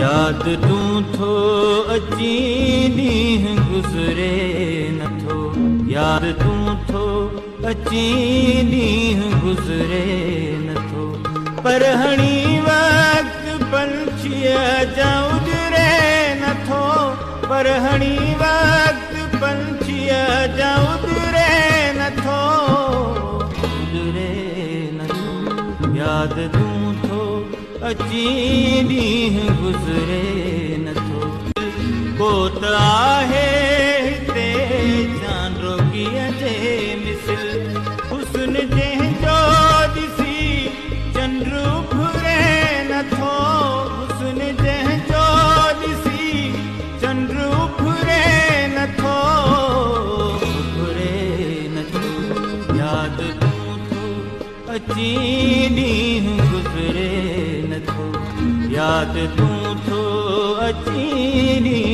याद तूं थो अची ॾींहुं गुज़रे नथो, याद तूं थो अची ॾींहुं गुज़रे नथो। पर हणी वक़्तु पंछीअ जा उजरे नथो, पर हणी वक़्तु पंछीअ जा उजरे नथो, उजरे नथो। याद तूं थो अची ॾींहुं गुज़रे नथो। को त आहे हिते चांदोकीअ जे मिसिल, हुस्न जंहिंजो ॾिसी चंड उभरे नथो, हुस्न जंहिंजो ॾिसी चंड उभरे नथो, उभरे नथो। याद तूं थो अची ॾींहुं गुज़रे नथो, याद तूं थो अची ॾींहुं